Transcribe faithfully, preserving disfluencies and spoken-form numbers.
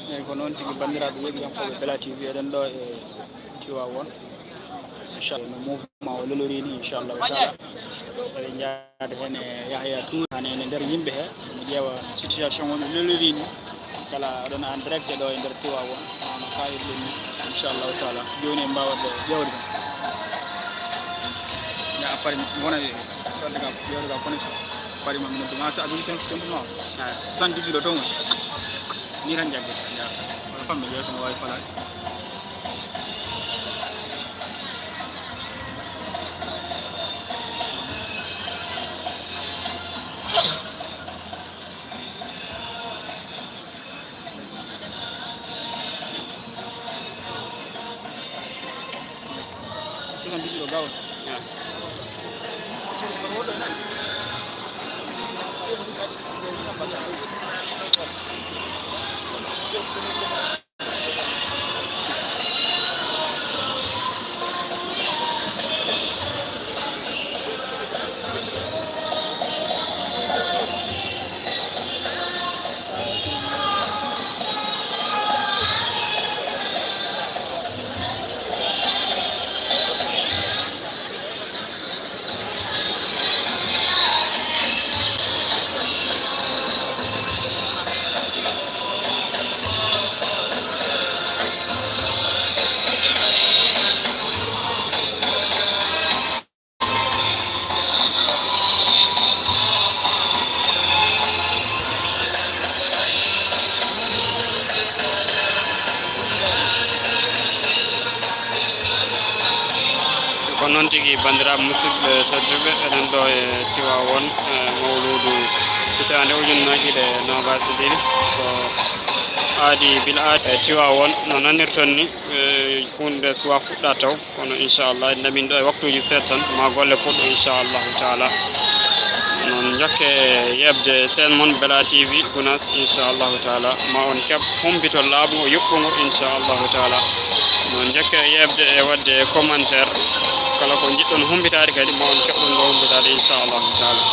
Eyyi, ko noon tigi, banndiraaɓe yeeɓiyankooɓe Bella T V, eɗen ɗo e Tiwaawoon. Inchallah, no mouvement o lelori ni, inchallahu taala. Eɗen njaada heen e Yahya Touré, hannde ene nder yimɓe he, ene ƴeewa situation o no lelori ni. Kala aɗon en direct ɗo e nder Tiwaawoon, hono kayirɗen ni, inchallahu taala. Jooni en mbaawat ɗo ƴeewde ɗum. Ya, a pari, wona e solde ka, ƴeewde ka connexion. Pari ma min ɗum, a ta-, a ɗum sen, sen ɗum ma. Ah, soixante-dix-huit o toon woni. Ni tan jagge. Ya, wala fammi, ƴeewde no waawi falaade. Soixante-dix kilos gaaw. Ko noon tigi, banndiraaɓe musidɓe tedduɓe, eɗen ɗo e Tiwaawoon, e mawluudu hitaande ujunnaji ɗiɗi e noogaas e ɗiɗi. Ko aadi bil aadi e Tiwaawoon, no nanirton ni, e, huunde suwa fuɗɗa taw. Kono inchallah, en ndamino ɗo e waktuuji seeɗa tan, ma golle puɗɗo inchallahu taala. Noon njokke yeɓde seen mon Bella T V Gunaas inchallahu taala. Ma on keɓ humpito laaɓngo, yuɓɓungo inchallahu taala. Noon njokke yeɓde e waɗde commentaire. Kala ko njiɗɗon humpitaade kadi, ma on keɓ ɗum ɗo humpitaade inchallahu taala.